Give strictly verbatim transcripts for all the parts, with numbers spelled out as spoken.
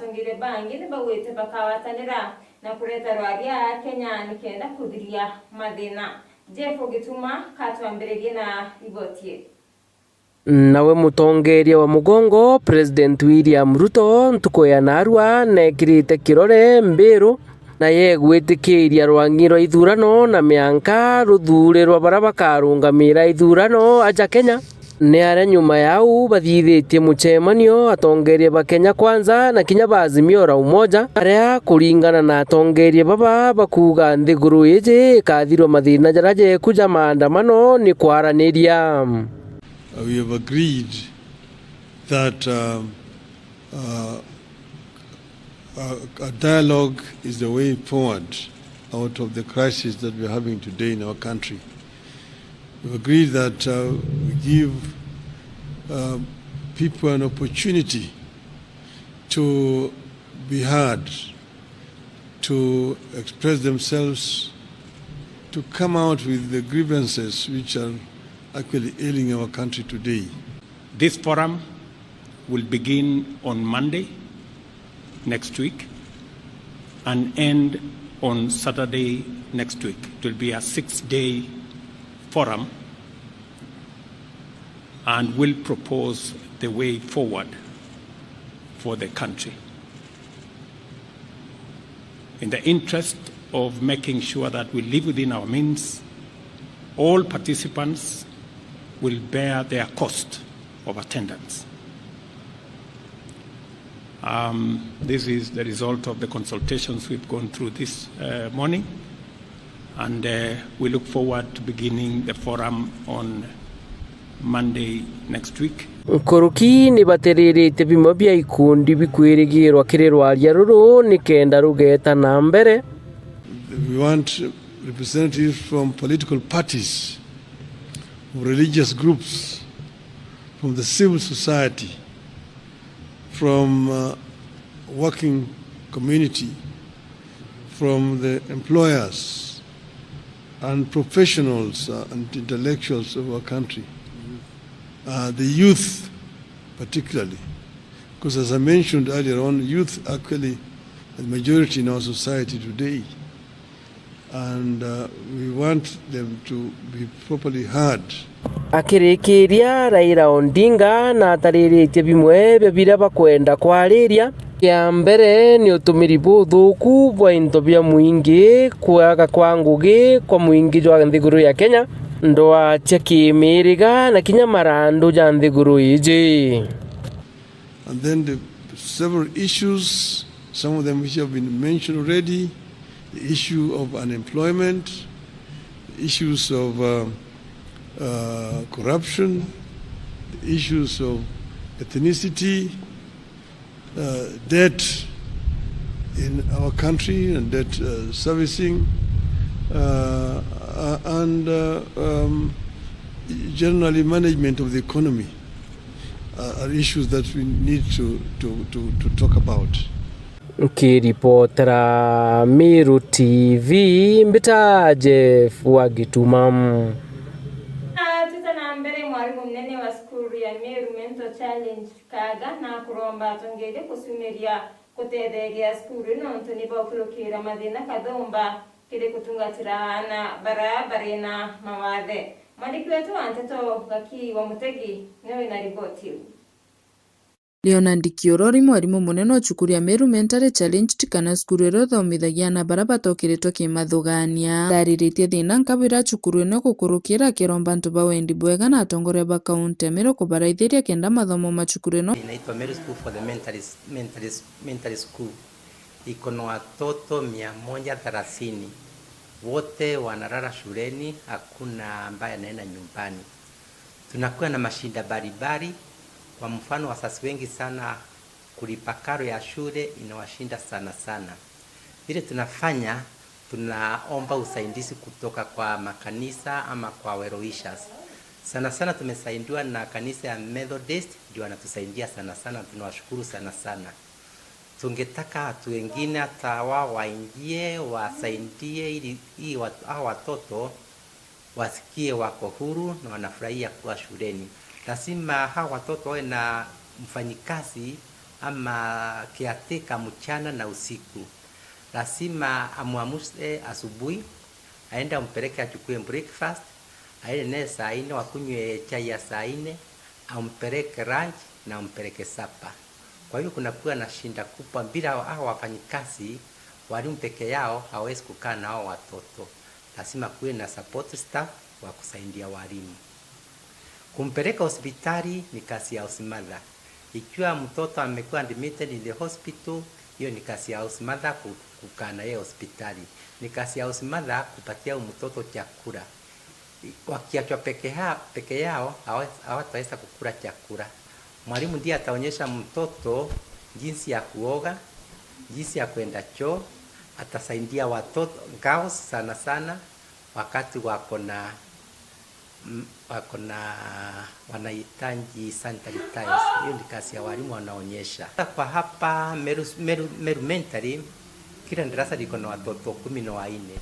Atongeria bangi ni baugite bakagwatanira na kureta rwaria Kenya nikenda kuthiria mathina. Jeff Gituma katwambiririe na riboti ii. Nawe mutongeria wa mugongo, President William Ruto, ntuku ya naarua neekirite kirore Mbiru na yegwitikiria rwang'i rwa ithurano na mianka ruthuurirwa baria bakarungamira ithurano aja Kenya. Ni aria nyuma ya uu bathithitie mucemanio atongeria ba Kenya Kwanza na kinya ba Azimio la Umoja, aria kuringana na atongeria baba bakuuga nthiguru iji ikathirwa mathina jaria jeku ja maandamano ni kwaraniria. Uh, we have agreed that, uh, uh, a, a dialogue is the way forward out of the crisis that we are having today in our country. We've agreed that, uh, we give, uh, people an opportunity to be heard, to express themselves, to come out with the grievances which are actually ailing our country today. This forum will begin on Monday next week and end on Saturday next week. It will be a six-day forum and will propose the way forward for the country in the interest of making sure that we live within our means. All participants will bear their cost of attendance. Um, this is the result of the consultations we've gone through this, uh, morning, and, uh, we look forward to beginning the forum on Monday next week. Nkuruki ni batiriritie bimwe bia ikundi bikwirigirwa kiri rwaria ruru nikenda rugeeta na mbere. We want representatives from political parties, religious groups, from the civil society, from, uh, working community, from the employers and professionals, uh, and intellectuals of our country, uh, the youth particularly, because as I mentioned earlier on, youth actually are the majority in our society today. And, uh, we want them to be properly heard. Akirikiria, Raila Odinga natariritie bimwe bia biria bakwenda kwariria. Kia mbere ni utumiri buthuku bwa into bia mwingi, kwaga kwa ngugi kwa mwingi jwa nthiguru ya Kenya, ndwaa cia kimiriga na kinya marandu ja nthiguru iji. And then the several issues, some of them which have been mentioned already, the issue of unemployment, the issues of, uh, uh, corruption, the issues of ethnicity, uh, debt in our country and debt, uh, servicing, uh, uh, and, uh, um, generally management of the economy, uh, are issues that we need to, to, to, to talk about. Nkiripotera Meru T V, mbita Jeff wa Gituma. Na twita na mbere, mwarimu munene wa cukuru ya Meru Mentor Challenge Kaga na kuromba atongeria kucumiria kutetheria cukuru ino nontu ni baukurukira mathina kathumba kiri kutungatira aana bara bari na mawathe. Mwandiki wetu wa nteto Gaki wa Mutegi ni wina riboti iu. Leonard Kiorori, mwarimu munene wa cukuru ya Meru Mentally Challenged, kana cukuru iria ithomithagia aana baria batokeretwe kimathugania, ndariritie thina nkabira cukuru ino gukurukira, akiromba antu ba wendi bwega na atongoria ba kaunti ya Meru kubaraithiria kenda mathomo ma cukuru ino. Inaitwa Meru School for the Mentally, Mentally, Mentally School. Iko na watoto mia moja thelathini. Wote wanalala shuleni, hakuna ambaye anaenda nyumbani. Tunakuwa na mashida mbalimbali. Kwa mfano, wazazi wengi sana kulipa karo ya shule inawashinda sana sana. Vile tunafanya, tunaomba usaidizi kutoka kwa makanisa ama kwa well wishers. Sana sana tumesaidiwa na kanisa ya Methodist, ndio wanatusaidia sana sana, tunawashukuru sana sana. Tungetaka watu wengine hata wao waingie, wasaidie ili, ili wat-, hao watoto wasikie wako huru na wanafurahia kuwa shuleni. Lazima hao watoto wawe na mfanyikazi ama caretaker mchana na usiku. Lazima amuamshe asubuhi, aende ampeleke achukue breakfast, aende naye saa nne wakunywe chai ya saa nne, ampeleke lunch na ampeleke supper. Kwa hivyo kunakuwa na shida kubwa bila hao wafanyikazi, walimu peke yao hawawezi kukaa na hao watoto. Lazima kuwe na support staff wa kusaidia walimu. Kumpeleka hospitali ni kazi ya house mother. Ikiwa mtoto amekuwa admitted in the hospital, hiyo ni kazi ya house mother ku-, kukaa na yeye hospitali. Ni kazi ya house mother kupatia huyo mtoto chakula. Wakiachwa peke ha-, peke yao, hawa-, hawataweza kukula chakula. Mwalimu ndiye ataonyesha mtoto jinsi ya kuoga, jinsi ya kwenda choo, atasaidia watoto, girls sana sana, wakati wako na, mm, wako na, wanahitaji sanitary towels. Hiyo ni kazi ya walimu wanaonyesha. Kwa hapa Meru, Meru, Meru Elementary, kila darasa liko na watoto kumi na wanne.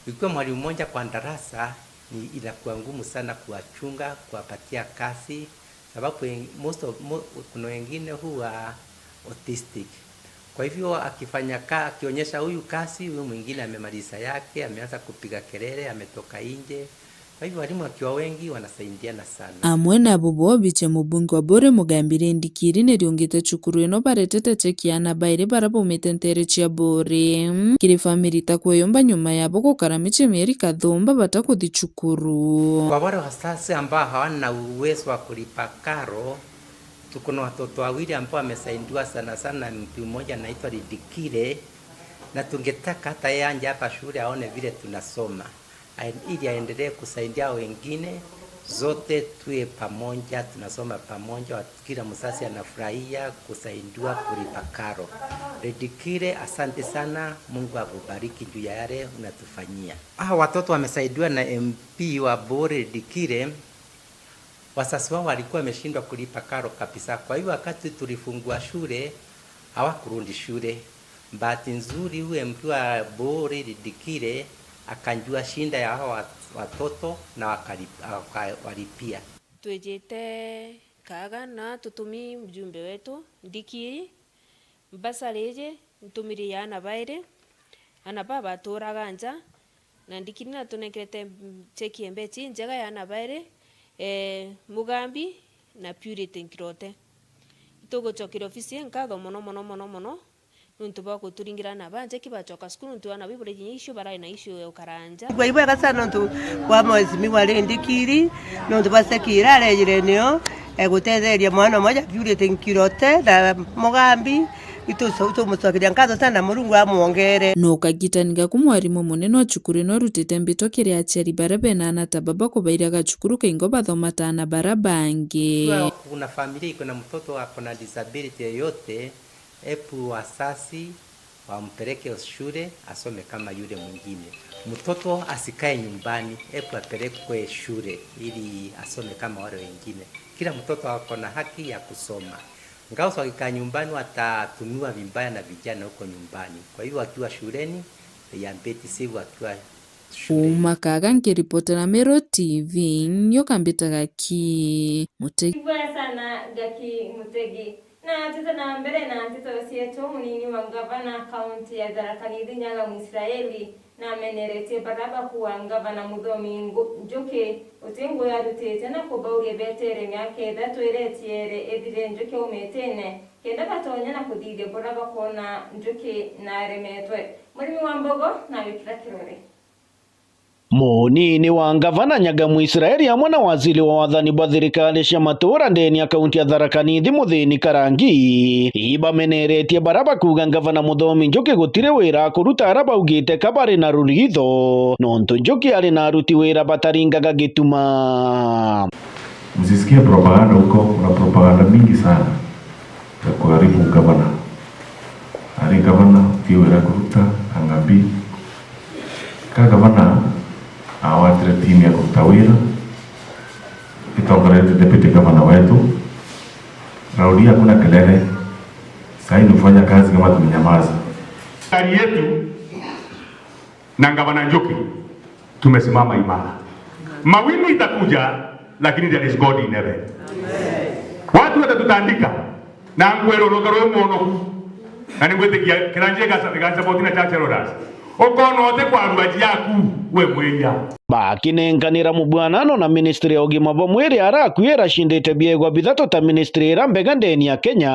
Ikiwa mwalimu mmoja kwa darasa, ni inakuwa ngumu sana kuwachunga, kuwapatia kazi, sababu wen-, most of, mo-, kuna wengine huwa autistic. Kwa hivyo akifanya ka-, akionyesha huyu kazi, huyu mwingine amemaliza yake, ameanza kupiga kelele, ametoka nje. Kwa hivyo walimu wakiwa wengi wanasaidiana sana. Amwe nabo bobiche mubunge wa Buuri Mugambi Ndikiri niriungite cukuru ino baretete cheki ya aana bairi bara baumite nteere cia Buuri. Kiri famiri ta kweyumba nyuma yabo gukara michie mieri kathumba batakuthi cukuru. Kwa wale wazazi ambao hawana uwezo wa kulipa karo, tuko na watoto wawili ambao wamesaidiwa sana sana, mtu mmoja anaitwa Ridikire, na tungetaka hata yeye aje hapa shule aone vile tunasoma. Aen-, ili aendelee kusaidia wengine, zote tuwe pamoja, tunasoma pamoja, wa-, kila mzazi anafurahia kusaidiwa kulipa karo. Ridikire, asante sana, Mungu akubariki juu ya yale unatufanyia. Hawa watoto wamesaidiwa na M P wa Buuri Ridikire, wazazi wao walikuwa wameshindwa kulipa karo kabisa. Kwa hiyo wakati tulifungua shule, hawakurudi shule. Bahati nzuri, huyu M P wa Buuri Ridikire akajua shida ya hawa wat-, watoto na wakali-, akawalipia. Twijite Kaga na tutumi mjumbe wetu Ndikiri, mbasari iji ntumiri ya aana bairi, aana baa baturaga nja, na Ndikiri natunenkirete, mm, cheki ya mbecha injega ya aana bairi, eh, Mugambi na Purity Nkirote. Itugucokeria ofisi nkatho mono, mono, mono, mono, nontu bwa guturingira aana baa nja ki bacoka cukuru, nontu aana baiburagia icio barai na icio ya gukara nja. Igua ibwega sana nontu bwa mheshimiwa Ndikiri, nontu bwa cheki iria arejire nio, egutetheria mwana mmoja Purity Nkirote na Mugambi. Itu-, tumucokeria nkatho sana, Murungu amwongere. No kagitani gaku mwarimu munene wa cukuru ino arutite mbitwa kiri aciari baria bena aana ta baba kubairia gacukuru kaingo bathoma ta aana baria bangi. Ikiwa kuna familia iko na mtoto ako na disability yoyote, ebu wasasi wampeleke shule asome kama yule mwingine. Mtoto asikae nyumbani, ebu apelekwe shule ili asome kama wale wengine. Kila mtoto ako na haki ya kusoma. Girls wakikaa nyumbani watatumiwa vibaya na vijana huko nyumbani. Kwa hivyo wakiwa shuleni, they are better safe wakiwa shuleni. Uma Kaga nkiripotera Meru T V, nyoka mbitaga ki Mutegi. Ibwega sana Gaki Mutegi. Na tute na mbere na nteto cietu, munini wa ngavana kaunti ya Tharaka Nithi Nyaga Mwisraeli nameneretie baria bakuuga ngavana Muthomi Ngu-, Njuki uti ngugi arutite na kubauria betere miaka ithatu iria itiere ithire Njuki aumitene, kenda batonya na kuthithia buria bakwona Njuki na aremetwe. Murimi wa Mbogo na wikira kirore. Munini wa ngavana Nyaga Mwisraeli amwe na waziri wa wathani bwa thirikari cia matura ndeni ya kaunti ya Tharaka Nithi Muthini Karangi ibameneretie baria bakuuga ngavana Muthomi Njuki gutiri wira akuruta aria baugite ka bari na ruritho, nontu Njuki ari na aruti wira bataringaga gituma. Msisikie propaganda huko, kuna propaganda mingi sana ya kuharibu gavana. Ari gavana, ti wira kuruta, ang'ambi. Ka gavana awatire timu ya kuruta wira, itongoretwe deputy gavana wetu. Raundi hakuna kelele. Sasa ni kufanya kazi kama tumenyamaza. Serikali yetu na gavana Njuki tumesimama imara. Mawimbi itakuja, lakini there is God in heaven. Watu watatutandika, Na nkwira uruka rwi mwonoku, na ningwitikia kiranji igasaboti na Church Elders. Ukona uti kwarua nji yaku, we mwiya. Bakinenkanira mubwanano na ministry ya ugima bwa mwiri arakuira cindite biegwa bithatu ta ministry ira mbega ndeni ya Kenya,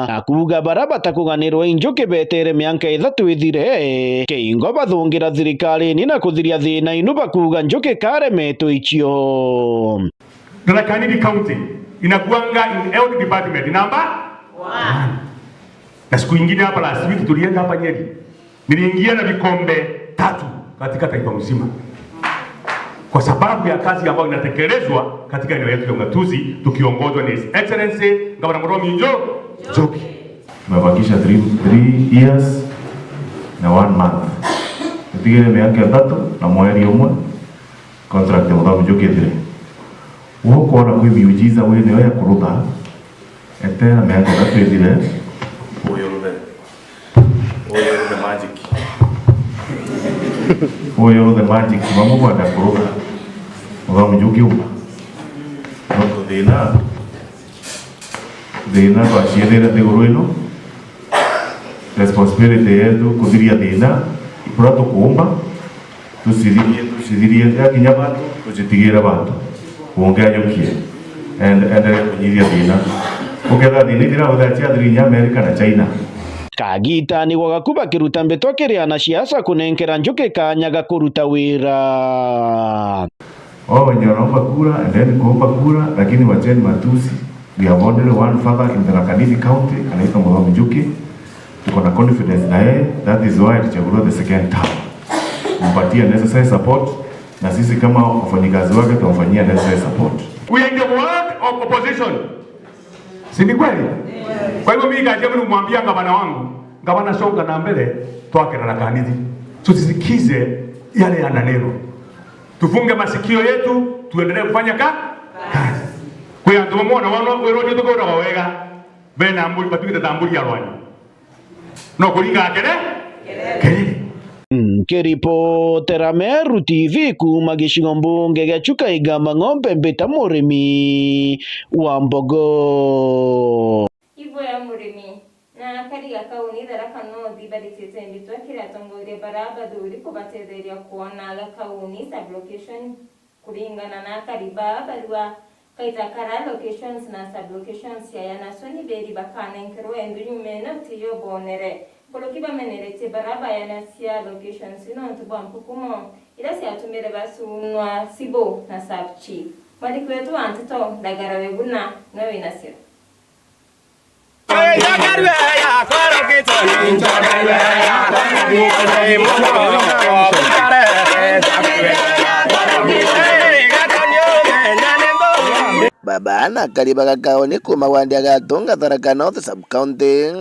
na kuuga bara batakuganirwa injuki betere mianka ithatu ithire, kiingo bathungira thirikarine na kuthiria thina inu bakuuga njuki karemetwe icio. Tharaka Nithi County inakuanga in health department number one. Na siku ingine hapa last week tulienda hapa Nyeri. Niliingia na vikombe tatu katika taifa mzima. Kwa sababu ya kazi ambayo inatekelezwa katika eneo letu ya ugatuzi tukiongozwa na His Excellency Gavana Muthomi Njo-, Njoki. Tumebakisha three, three years na one month. Tutigire miaka ithatu na mweri umwe. Contract ya Muthomi Njuki ithire. Wokwona kwi miujiza wi niyo ya kurutha, etera miaka ithatu ithire, uyuruthe. Uyuruthe magic. Uyuruthe magic, bamwe kwenda kurutha. Muthomi Njuki uma. Nontu thina, thina twaciethire nthiguru ino. Responsibility yetu kuthiria thina buria tukuumba, tucithirie, tucithirie, yakinya bantu, tucitigire bantu. Ungi ajukie. And endelee kunyithia thina. Ukethira thina ithira uthia ciathiri inya America na China. Kagitani gwa gakuba kiruta mbitwa kiri anasiasa kunenkera njuki kanya ga kuruta wira. Wao wenye wanaomba kura, endeni kuomba kura, lakini wacheni matusi. We have only one father in Tharaka Nithi County, anaitwa Muthomi Njuki. Tuko na confidence na yeye, that is why alichaguliwa the second term. Mpatie necessary support, na sisi kama wafanyikazi wake tutamfanyia necessary support. We are in the world of opposition. Si ni kweli? Kwa hivyo mimi kaje mimi nimwambia gavana wangu, gavana, songa na mbele, twake Tharaka Nithi. Tusisikize yale yananenwa. Tufunge masikio yetu, tuendelee kufanya ka-, kazi. Kwi antu bamwe ona wano wirwo ni tukoraga wega, bena mburi, batwite ta mburi ya rwanyu. No kuringa kere-, kerere. Nkiripotera Meru T V kuuma gicigo mbunge gia Chuka Igamba Ng'ombe, mbita Murimi wa Mbogo. Ivo ya Murimi. Na akari ga kauni Tharaka North baritite mbitwa kiri atongoria bara bathuri kubatetheria kwona ga kauni sub-location. Kuringana na akari baa barua, kaita kara locations na sub-locations ciayanacio ni beri bakanenkerwa endu nyumene utiyo bonere. Nkuruki bameneretie bara bayanacia locations nontu bwa mpukumo iria ciatumire bacunwa cibũ na sub-chief. Mwandiki wetu wa nteto Ndagara Weguna niwe winacio. Baba na akari ba gakauni kuuma wandi ya Gatunga, Tharaka North Sub-County.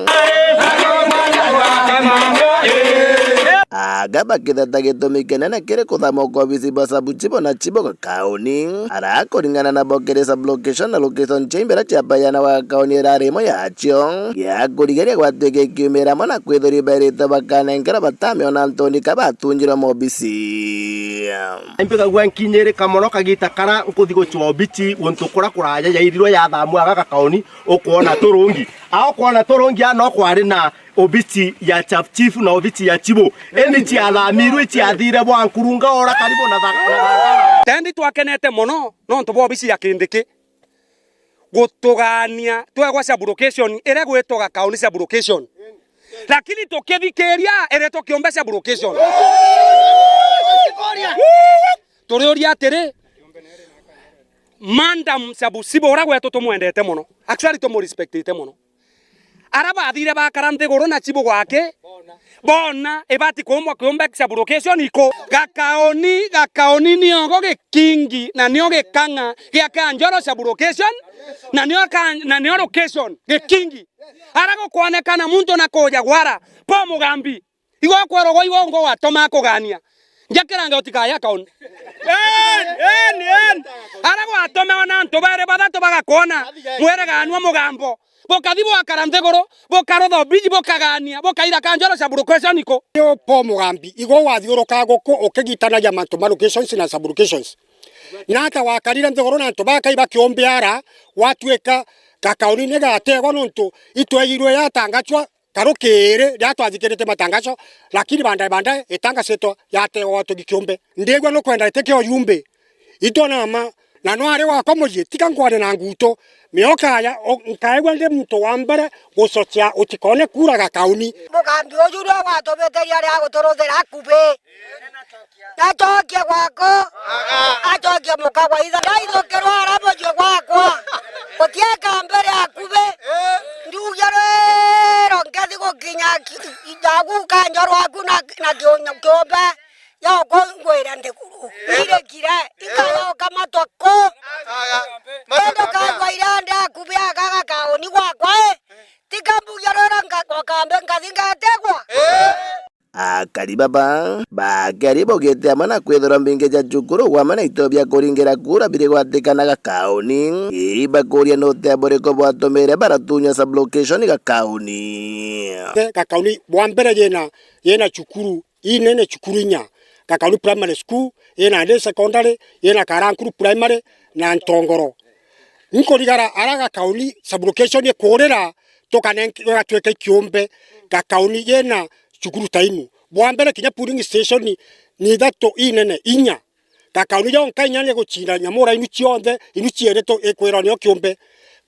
Aga bakitheta gitumi kinene kiri kuthama kwa obisi bwa sub-chief na chief wa gakauni. Ara kuringana nabo kiri sub-location na location cia imbere cia bayana wa gakauni irari imwe yacio. Gia kurigeria gwatuike ikiumira amwe na kwithirwa ibairite bakanenkerwa batame ona ntoni ka batungirwe mobisi. Imbigagua nkinyirika mono kagita kara nkuthi gucwa obisi guntu kura kuraja yairirwe yathamwa aga gakauni, ukwona turungi. A ukwona turungi a no kwari na obisi ya sub-chief na obisi ya chief. Indi ciathamirwe, ciathire bwa nkurunga ora karibu na Tha-, na Thangara. Tendi twakenete mono nontu bwa obisi ya Kindiki gutugania twegwa sub-location iria igwitwa Gakauni sub-location. Lakini tukithikiria iretwa Kiumbe sub-location. Turiuria atiri, Madam sub-chief uria gwetu tumwendete mono. Actually tumurespectite mono. Ara bathire bakara nthiguru na chief gwake, bona ibati kuumwa Kiumbe sub-location iku. Gakauni, Gakauni niogo gikingi na nio gikang'a gia Kanjoro sub-location, na nio ka-, na nio location gikingi. Ara gukwonekana muntu na kuja gwara, po Mugambi. Igo kwerogwa igo ngo watoma kugania. Njakirange utikaya kauni. En, en, en. Ara gwatome ona antu bairi bathatu bagakwona, mwereganua mugambo. Bukathi bwakara nthiguru, bukarutha obiji, bukagania, bukaira Kanjoro sub-location iku. Yo po Mugambi, igo wathiuruka guku ukigitanagia mantu ma locations na sub-locations. Na ata wakarire nthiguru na antu bakai bakiumbiara, gwatuika Gakauni ni gategwa nontu itwejirwe yatangacwa karukiri riria twathikirite matangaco, lakini baadaye, baadaye itangacitwa yategwa gwatugi kiumbe. Ndigua nukwenda itikia ujumbe. Itwe na ma, na no ari wakwa mucii, tiga nkwane na nguto. Mioka ya, o, nkaigua ndi muntu wa mbere gucokia utikone kura Gakauni. Mugambi uju nio watumite riria ria guturuthira akubi. Nacokie gwako. Acokie muka gwa ithe. Ndaithukirwa ara mucii gwakwa. Gutieka mbere akubi. Ndugia rwiro nkethi gukinya ki-, ndagu kanjo rwaku na, na kiu-, kiumbe. Yoko ngwira nthiguru. Irikire. Ikayoka matwa ku. Kendo kagwa irande akubi aka Gakauni gwakwa, eh. Tiga mbugia rwiro nka-, okambe nkathi ngetegwa. Akari baba, bakari baugite amwe na kwithirwa mbingi ja cukuru gwamwe na ito bia kuringira kura birigwatikana Gakauni, ibakuria ni utia buriku bwatumire baratunya sub-location Gakauni. Gakauni bwa mbere yina, yina cukuru inene, cukuru inya. Gakauni Primary School, yina Day Secondary, yina Karankuru Primary na Ntongoro. Nkurigara ara Gakauni sub-location ikurira, tukanenke, igatwika ikiumbe. Gakauni yina cukuru ta inu. Bwa mbere kinya polling station ni ithatu inene, inya. Gakauni yonka inya ni gucina nyamura inu cionthe, inu cieri tu ikwirwa nio kiumbe.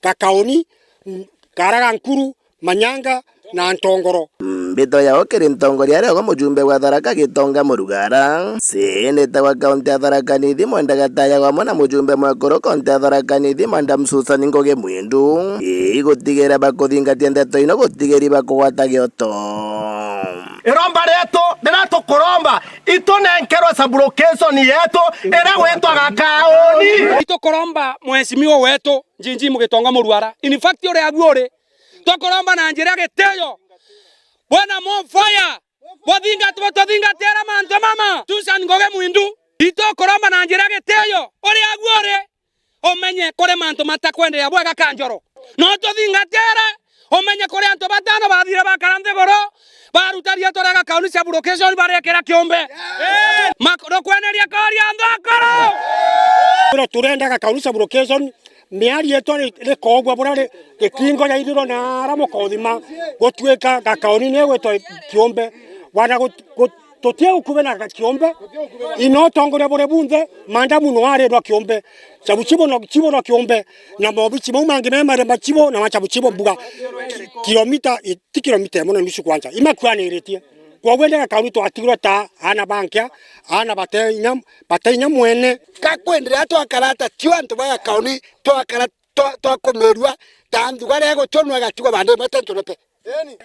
Gakauni, mm, Karankuru, Manyanga, na Ntongoro. Mbito yao kiri ntongoria aria ugo mujumbe wa Tharaka Gitonga Murugara, seneta wa kaunti ya Tharaka Nithi Mwenda Gataya, gwamwe na mujumbe mwekuru kaunti ya Tharaka Nithi Madam Susan Ngugi Mwindu, igutigira bakuthingatia ndeto ino gutigiri bakugwata gioto. Iromba rietu riria tukuromba, itunenkerwe sub-location yetu iria gwitwa Gakauni. Itukuromba mheshimiwa wetu Njinji Mugitonga Murugara. In fact, uria agu uri, tukuromba na njira ya gitio. Bwana Mofaya, buthingatwe, buthingatire mantu mama. Susan Ngugi Mwindu, itukuromba na njira ya gitio. Uria agu uri, umenye kuri mantu matakwenderea bwega kanjoro. No tuthingatire, umenye kuri antu batano bathire bakara nthiguru, baruta rietwa ria Gakauni sub-location barekira kiumbe. Mak-, rukweneria koria nthakoro. Turenda Gakauni sub-location, miari yetu ri-, rikogwa bura ri-, rikingo jairiro na ara mukothima gutuika Gakauni ni gwitwa kiumbe. Wana gut-, gut-, tutie ukubi na kiumbe. Ino utongoria bure bunthe, mandamu no arirwa kiumbe. Chabuchibo no, chibo no kiumbe. Na mobichi mau mangi me marema chibo na machabuchibo mbuga. Ki-, kilomita, i-, ti kilomita imwe na nusu kwanja. Imakuaniritie. Kwoguo ndi Gakauni twatigirwe ta ana bankia, ana bateinya, bateinya mwene. Gakwenderea twakara ta tio antu ba Gakauni, twakara twa-, twakumirua ta nthuga ria guchunwa igatigwa bande imwe te nturupe. Indi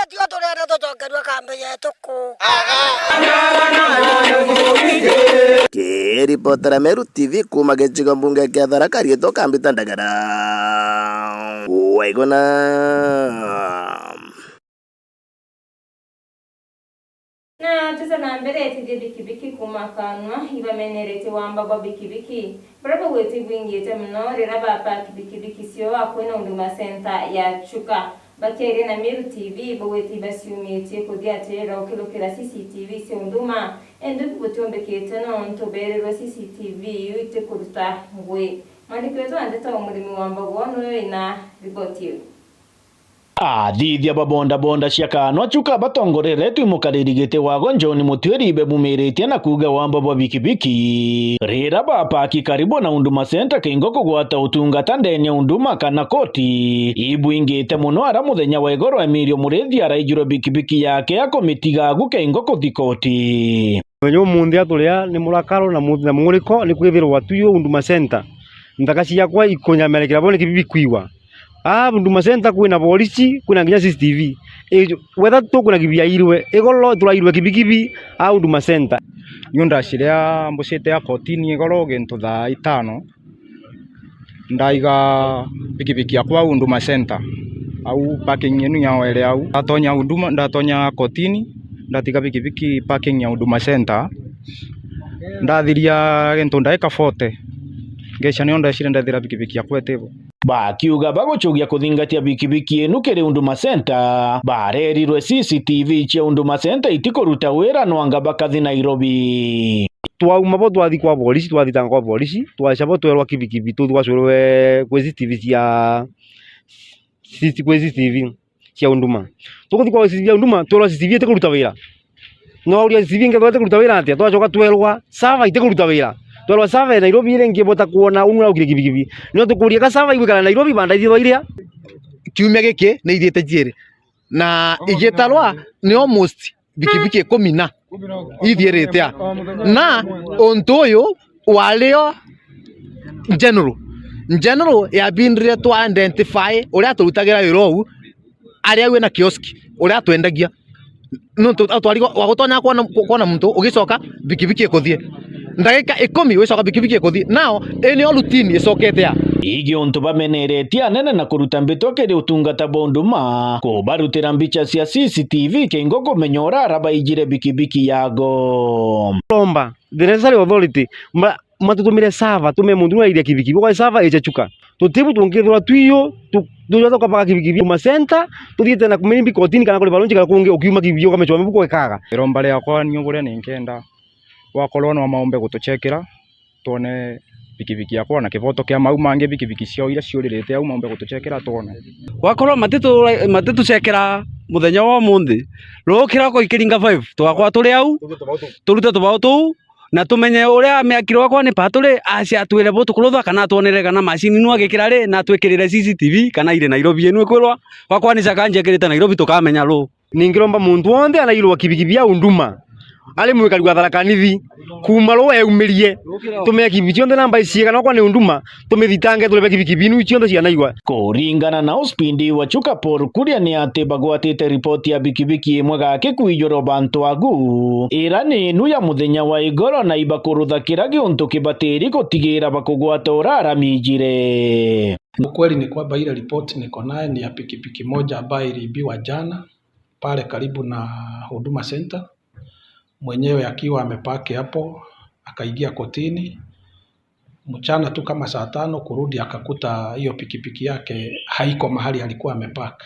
tio turenda tucokerua kambi yetu ku. Kiripotera Meru T V kuuma gicigo mbunge kia Tharaka, riitwa Kambita Ndagara. Waiguna. Na tuta na mbere, ethithia bikibiki kuuma Kanwa ibameneretie wamba bwa bikibiki, baria baugite ibwingite mono riria bapaki bikibiki ciao akui na Huduma Centre ya Chuka. Bakiaria na Meru T V, baugite ibaciumitie kuthiatirira ukirukira C C T V cia Huduma, indi butiombekete nontu beerirwe C C T V iu itikuruta ngui. Mwandiki wetu wa ndeto Murimi wa Mbago niwe wina riboti iu. Athithia ba bodaboda cia Kanwa Chuka batongoreretwe i mukariri giti wago John Mutwiri ibebumiritie na kuuga wamba bwa bikibiki riria bapaki karibu na Huduma Centre kiingo kugwata utungata ndene ya Huduma kana koti. Ibwingite mono ara muthenya wa igoro Emilio Murithi araijirwe bikibiki yake akumitiga agu kiingo kuthi koti. Muthenya umunthi aturia ni murakaro na mu-, na mung'uriko ni kwithirwa tu yo Huduma Centre. Nthaka ciakwa ikunyamerekera bo ni kibibi kwigua. Aa, Huduma Centre kwina borisi, kwina nginya C C T V. Ii, wetha tu kwina kibiairwe, igoro turairwe kibikibi, aa, Huduma Centre. Niu ndaciria mbucite ya kotini igoro gintu thaa itano. Ndaiga pikipiki yakwa au Huduma Centre. Au parking yenu ya were au. Ndatonya Huduma, ndatonya kotini, ndatiga pikipiki parking ya Huduma Centre. Ndathiria gintu ndaika forty. Ngeca nio ndecire ndethira pikipiki yakwa itibo. Bakiuga bagucugia kuthingatia bikibiki inu kiri Huduma Centre, barerirwe C C T V cia Huduma Centre itikuruta wira, no anga bakathi Nairobi. Twauma bo twathi kwa borisi, twathitanga kwa borisi, twaca bo twerwa kibikibi, tuthi gwacurwe kwi C C T V cia C C T V, kwi C C T V cia Huduma. Tuguthi kwa C C T V ya Huduma, twerwa C C T V itikuruta wira. No auria C C T V ingethirwa itikuruta wira atia? Twacoka twerwa server itikuruta wira. Twerwa server e Nairobi iria ingibota kwona unu aukire kibikibi. No tukuria ka server igwikara Nairobi banda ithithwa iria? Kiumia giki ni ithiite ciiri. Na igitarwa ni almost bikibiki ikumi na ithiirite a. Na untu uyu wario general. General yabindire twa identify uria aturutagira wira uu, aria wi na kioski, uria atwendagia. Nontu atwari wa gutonya kwona, kwona muntu ugicoka bikibiki ikuthie. Ndagika ikumi wicoka bikibiki ikuthie. Nao, ii nio routine icokete a. Igi untu bameneretie anene na kuruta mbitwa kiri utungata bwa Huduma, kubarutira mbicha cia C C T V kingo kumenya uria arabaijire bikibiki yago. Romba the necessary authority, ma-, matutumire server, tume muntu nairia kibikibi, kwa server iche Chuka. Tutibu tungithirwa twiyo, tu-, tuja tukabaka kibikibi Huduma Center, tuthiite na maybe kotini kana kuri barunji kana kungi, ukiuma kibikibi ukamechwa mabuku ikaga. Iromba riakwa ni uguria ninkenda wakorwo no maombe gutuchekera, twone bikibiki yakwa na kiboto kia mau mangi bikibiki ciao iria ciuririte au maombe gutuchekera twone. Wakorwo matitu-, matituchekera muthenya wa umunthi, rukira kwa ikiringa five, tugakwa turi au, turute tubao tuu, na tumenye uria miakire wakwa ni pa turi, acia atwire bu tukurutha kana atwonere kana macini nu agikira ri, na atwikirire C C T V kana iri Nairobi inu ikwirwa, wakwa ni caka njikirite Nairobi tukamenya ru. Ningiromba muntu wonthe anairwa kibikibi ya Huduma, ari mwikari wa Tharaka Nithi, kuuma ru eumirie, tumia kibikibi cionthe namba iciigana okwa ni Huduma, tumithitange turebe kibikibi inu cionthe cianairwa. Kuringana na Ospindi wa Chuka Paul Kuria ni ati bagwatite ripoti ya bikibiki imwe gaki kwijurwa bantu agu, ira ni inu ya muthenya wa igoro na ibakurutha kira giuntu kibatiri gutigira bakugwata ura aramijire. Ukweli ni kwamba ile ripoti niko naye ni ya pikipiki moja ambayo iliibiwa jana pale karibu na Huduma Center, mwenyewe akiwa amepark hapo, akaingia kotini. Mchana tu kama saa tano kurudi akakuta hiyo pikipiki yake haiko mahali alikuwa amepark.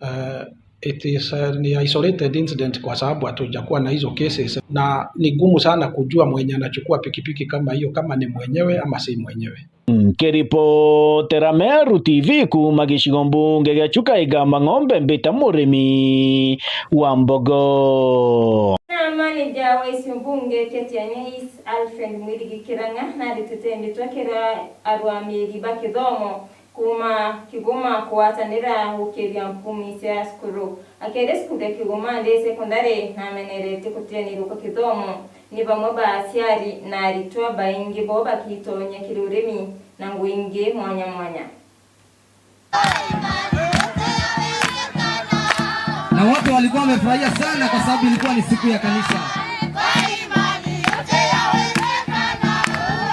Eh, it is, eh, ni isolated incident kwa sababu hatujakuwa na hizo cases, na ni ngumu sana kujua mwenye anachukua pikipiki kama hiyo, kama ni mwenyewe ama si mwenyewe. Nkiripotera Meru T V kuuma gicigo mbunge gia Chuka Igamba Ng'ombe, mbita murimi wa mbogo. Na manager wa icio mbunge Ketia Nyais, Alfred Mwirigi Kirang'a, narutite mbitwa kira arwamiri ba kithomo kuuma Kigoma kugwatanira gukiria mpumi cia cukuru. Akiri cukuru ya Kigoma ndi sekondari, nameneretie gutianirwa kwa kithomo ni bamwe ba aciari na aritwa, baingi bo bakitonya kiri urimi na ngugi ingi mwanya mwanya. Na wote walikuwa wamefurahia sana kwa sababu ilikuwa ni siku ya kanisa.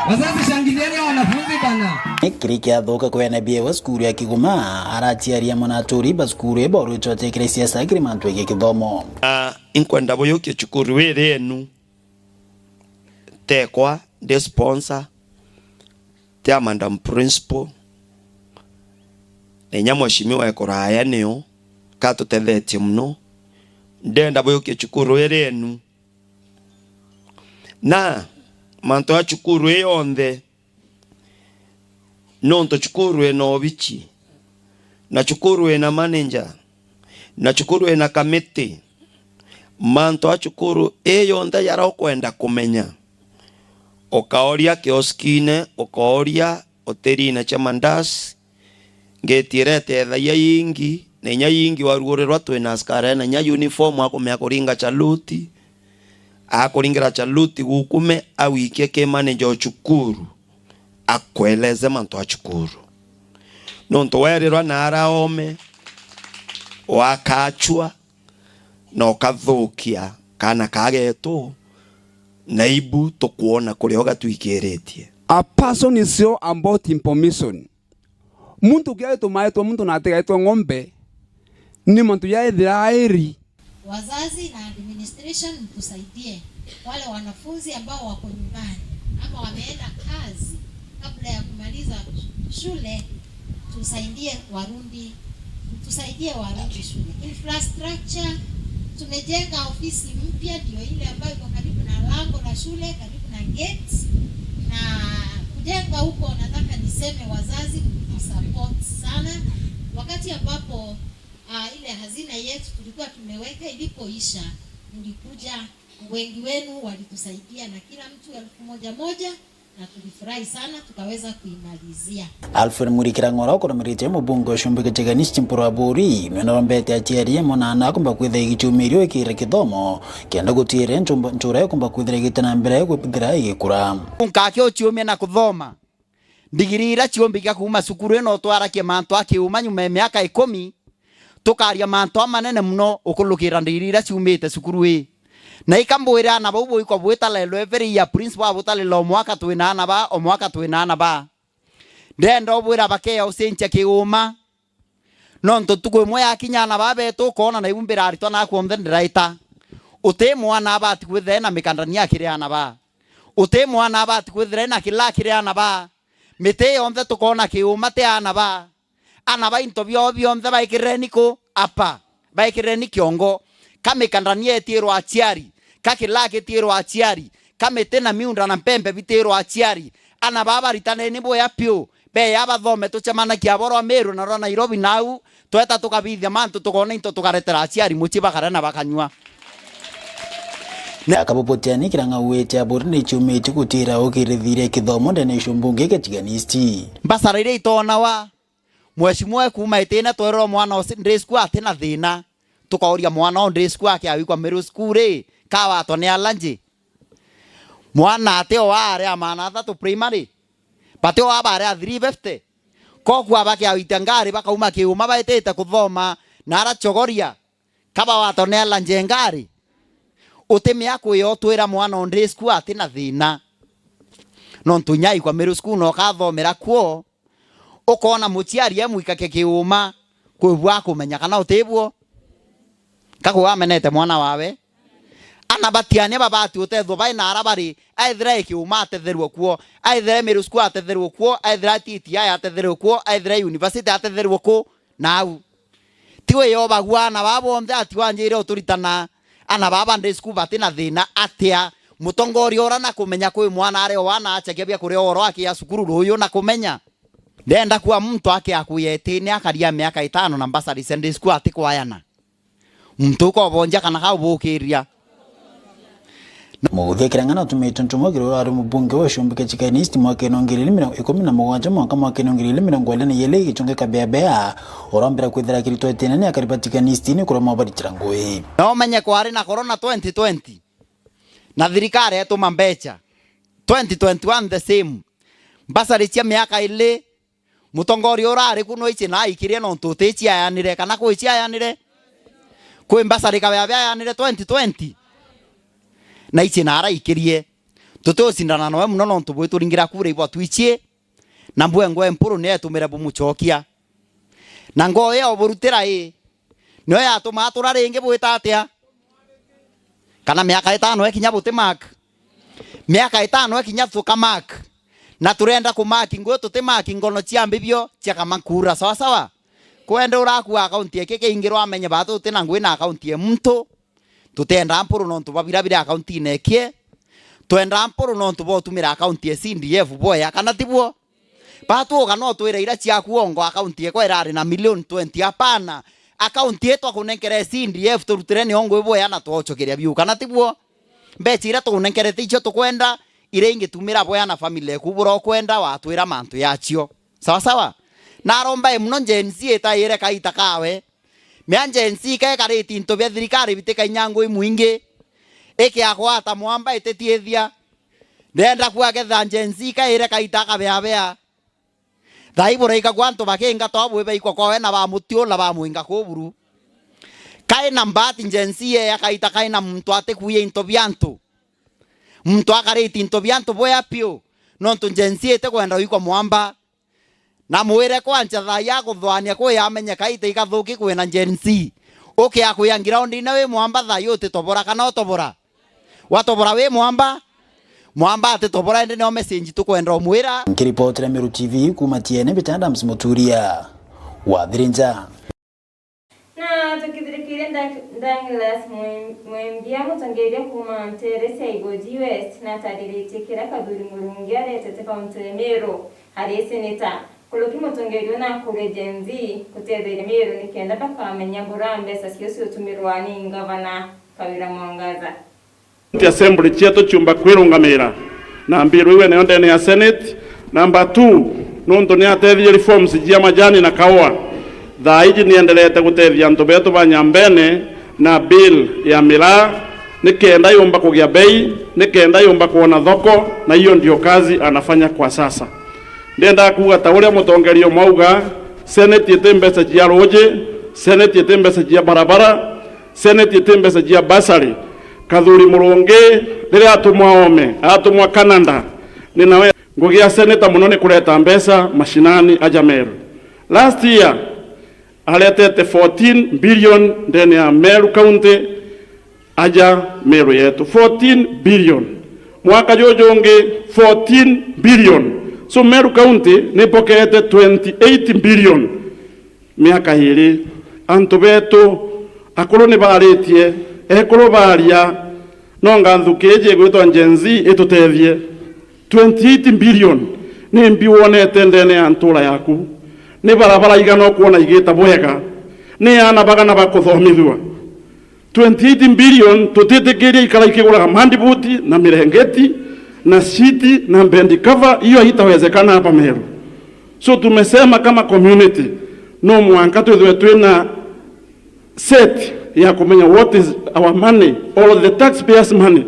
Wazazi, shangilieni hao wanafunzi bana. Kiri kiathuka kwa N B A wa cukuru ya Kigoma, araciari amwe na aturi ba cukuru ibo rwitwa tekire siasa kiri mantu egi kithomo. Ah, inkwenda buyukie cukuru iri enu. Tekwa ndi sponsor, tia madam principal, na inya mheshimiwa e kuraya nio katutethetie muno. Ndenda buyukie cukuru iri enu. Na mantu ya cukuru ii yonthe, nontu cukuru ina obichi, na cukuru ina manager, na cukuru ina kamiti, mantu a cukuru ii yonthe jaria ukwenda kumenya, ukaoria kioskine, ukaoria hotelini cia mandazi, ngeti iria itethagia ingi, na inya ingi warugurirwa twina askari ena inya uniform, akumea kuringa chaluti, akuringira chaluti gukume, awikie ki manager o cukuru, akueleze mantu a cukuru. Nontu werirwa na ara ome, wakachua, na ukathukia kana kagetu, na ibu tukwona kuria ugatwikiritie. A person is so about information. Muntu kia tumaetwa muntu na atigaetwa ng'ombe, ni mantu ya ethira airi. Wazazi na administration, mtusaidie wale wanafunzi ambao wako nyumbani ama wameenda kazi kabla ya kumaliza shule, tusaidie warudi, tusaidie warudi shule. Infrastructure, tumejenga ofisi mpya, ndio ile ambayo iko karibu na lango la shule, karibu na gate, na kujenga huko, nataka niseme wazazi, Support sana. Wakati ambapo, ah, ile hazina yetu tulikuwa tumeweka ilipoisha, mlikuja, wengi wenu walitusaidia na kila mtu elfu moja moja, na tulifurahi sana, tukaweza kuimalizia. Alfred Mwirikira Ng'ora, ukurumirite mubunge wa Ichumbi Kichigani East Mpuru Aburi, niwe narombete aciari amwe na ana akumba kwithira igicumirio ikire kithomo, kenda gutiire nchumba-, nchura ikumba kwithira igite na mbere kwithira igikura. Nkaki uciumia na kuthoma. Ndigiri iria ciumbika kuuma cukuru ino twarakie mantu a kiuma nyuma ya miaka ikumi, tukaria mantu amanene muno ukurukira ndigiri iria ciumite cukuru ii. Na ika mbwire ana bau buikwa bwita lelo every year principal abutarira o mwaka twina ana ba, o mwaka twina ana ba. Ndenda ubwira bakea ucenjia kiuma. Nontu ntuku imwe yakinya ana baa betu ukoona na iu mbira aritwa naku onthe ndiraita. Uti mwana abati kwithira ena mikandania akiri ana baa. Uti mwana abati kwithira ena kila akiri ana baa. Miti yonthe tukoona kiuma ti ana baa. Ana ba into biao bionthe baikireni ku? Apa. Baikireni kiongo. Ka mikandania itiirwa aciari. Ka kila gitiirwa aciari. Ka miti na miunda na mpembe bitiirwa aciari. Ana baa baritaneni bwea piu. Beya bathome tucemanagia abo rwa Meru na rwa Nairobi nau. Tweta tukabithia mantu tukoona into tukaretera aciari mucii bakare na bakanyua. Na akabubutiani kira ng'auite aburi ni ciumite gutira ukirithire kithomo ndene icio mbunge getiganisti. Mbasara iria itonawa. Mheshimiwa kuuma itine twererwa mwana o day school ati na thina. Tukauria mwana o day school akiawikwa middle school ri, kawatwa ni alanji. Mwana ati o aari a maana athatu primary. Bati o abaari a three fifty. Koku abakiawita ngari bakauma kiuma baitite kuthoma na ara chogoria. Kaba watwa ni alanji ngari. Uti miaka uyo twira mwana o day school ati na thina. Nontu inya aikwa middle school na ukathomera kuo. Ukoona muciari e mwikake kiuma, kwi bwa kumenya kana uti buo. Ka kwi wamenete mwana wawe? Ana batiania babati utethwa bai na ara bari, aithira e kiuma atetherwe kuo, aithira e middle school atetherwe kuo, aithira e T T I atetherwe kuo, aithira e university atetherwe ku, nau. Ti we yobagua ana baa bonthe ati wanjire uturitana ana baa ba day school bati na thina atia? Mutongoria ura na kumenya kwi mwana ari o wana achagia bia kuria oro akia cukuru ruyu na kumenya. Ndenda kuwa muntu akia kuya itine akaria miaka itano na mbasari Sunday school ati kwayana. Muntu ukobonja kana kaubukiria. Muthikira ng'ana utumite ntumo kiri urari mubunge wa Ichumbi Kichigani East mwakene wa ngiri igiri mirongo ikumi na mugwanja mwanka mwakene wa ngiri igiri mirongo iri na iri gichunge Kabeabea, urambira kwithira akiritwa itine ni akari ba Tigania East ni kurema baritira ngui. No umenye kwari na corona twenty twenty. Na thirikari etuma mbecha. Twenty twenty-one the same. Mbasari cia miaka ili, mutongoria urari ku no ici na aikirie nontu uti ici ayanire, kana kwi ici ayanire? Kwi mbasari Kabeabea ayanire twenty twenty? Na ici na araikirie. Tuti ucindana noe muno nontu bwituringira kura ibwa twichie, na mbwengwe Mpuru ni etumire bumuchokia. Na ngoo iyo burutira i, niyo yatumaa tura ringi bwita atia? Kana miaka itano ekinya buti mark? Miaka itano ekinya tuka mark. Na turenda ku mark ngui tuti mark ngono cia mbibio cia kama kura, sawa sawa? Kwenda urakua akaunti eki kiingirwa amenye batu tuti na ngui na akaunti e muntu. Tutenda Mpuru nontu babirabire akaunti-ini ekie. Twenda Mpuru nontu botumira akaunti e C D F boya, kana ti buo? Batuuga no twire ira ciaku ongo akaunti ekwa irari na milioni twenty, apana. Akaunti itwa kunenkere C D F turutire ni ongo iboya na twochokeria biu, kana ti buo? Mbecha ira tukunenkerete icio tukwenda, ira ingitumira boya na family eku bura ukwenda, watwira mantu yacio. Sawa sawa? Naromba muno Gen Z itaire kaita kawe. Mea Gen Z ka ikarite into bia thirikari bitikainya ngui mwingi, ikiagwata mwamba ititiithia. Ndenda kuagetha Gen Z ka ire kaita Kabeabea. Thai buraikagwa antu bakinga to bwi baikwa kwawe na bamutiula bamwinga kuu buru. Kaina mbati Gen Z eya kaita kaina muntu atikuia into bia antu. Muntu akarite into bia antu bwea piu, nontu Gen Z itikwenda uikwa mwamba. Na mwire kwancha thai akuthwania kwi amenye kaita ikathuki kwina Gen Z. Ukia kwia ngiraundine wi mwamba thai utitobora kana utobora? Watobora wi mwamba? Mwamba atitobora, indi nio message tukwenda umwira. Nkiripotera Meru T V kuuma Tiene, mbita Adams Muturia wa Thirinja. Na tukithirikiria Doug-, Douglas Mwe-, Mwembia, mutongeria kuuma ntere cia Igoji West, natariritie kiria Kathuri Murungi aretete kaunti ya Meru ari seneta. Kuruki mutongeria na kuria Gen Z gutetheria Meru nikenda bakamenya bura mbeca cio ciutumirwa ni ngavana Kawira Mwangaza. Assembly cietu ciumba kwirungamira na mbiru iu enayo ndene ya Senate. Number two, nuntu ni ateethie reforms cia majani na kaua, thaa iji nienderete gutethia antu betu ba Nyambene na bill ya miraa, nikenda yumba kugia bei, nikenda yumba kwona thoko, na hiyo ndio kazi anafanya kwa sasa. Ndienda kuuga ta uria mutongeria umwe auga, Senate iti mbeca cia ruuji, Senate iti mbeca cia barabara, Senate iti mbeca cia bursary. Kathuri Murungi, riria atumwa oome, atumwa Canada, ni nawe ngugi ya senator muno ni kureta mbeca mashinani aja Meru. Last year, aretete fourteen billion ndene ya Meru County, aja Meru yetu. Fourteen billion. Mwaka juju ungi, fourteen billion. So Meru County nipokeete twenty eight billion. Miaka iiri, antu betu akuru ni baaritie, ekuru baaria, no nganthuki iji igwitwa Gen Z itutethie. Twenty eight billion ni mbi wonete ndene ya ntura yaku? Ni barabara igana ukwona igita bwega? Ni aana bagana bakuthomithua? Twenty eight billion tutitikiria ikara ikiguraga mandibuti na mirengeti na siti na bendi cover, hiyo haitawezekana hapa Meru. So tumesema kama community, no mwanka twithwe twina set ya kumenya what is our money or the taxpayers money,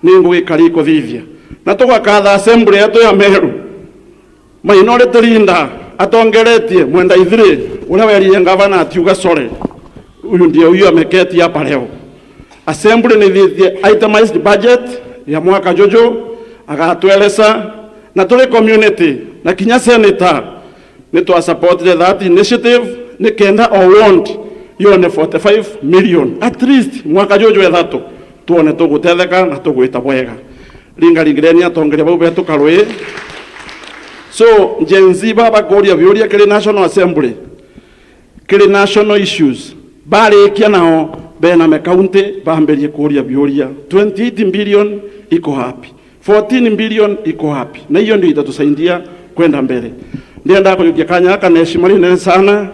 ni ngugi kari ikuthithia. Na tugakatha assembly yetu ya Meru, Minority Leader atongeretie Mwenda Ithiri, uria werire ngavana atiuga sorry, huyu ndiye huyu ameketi hapa leo. Assembly nithitie itemized budget ya mwaka juju, agatweleza, na turi community na kinya senator ni twa supportire that initiative, ni kenda o ward yone forty five million at least mwaka juju ethatu, tuone tugutetheka na tugwita bwega. Ringaringireni atongeria bau betu karui. So Gen Z baba kuria biuria kiri National Assembly, kiri national issues, barikia nao bename county bambirie kuria biuria, twenty eight billion iko wapi? Fourteen billion iko wapi? Na hiyo ndio itatusaidia kwenda mbele. Ndienda kujukia kanya gaka na heshima rinene sana.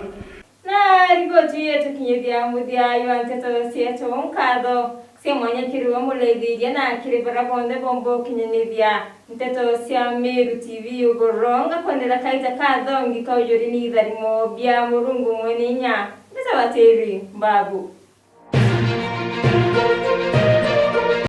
Na riboti yetu kinyithia muthia jwa nteto cietu, nkatho cia mwanya kiri we muraithiria na kiri baria bonthe bomba ukinyanithia nteto cia Meru T V ugoro. Ngakwendera kaita kathongi kaujuri ni itharimo bia Murungu mwene inya. Mbeta batiri mbabu.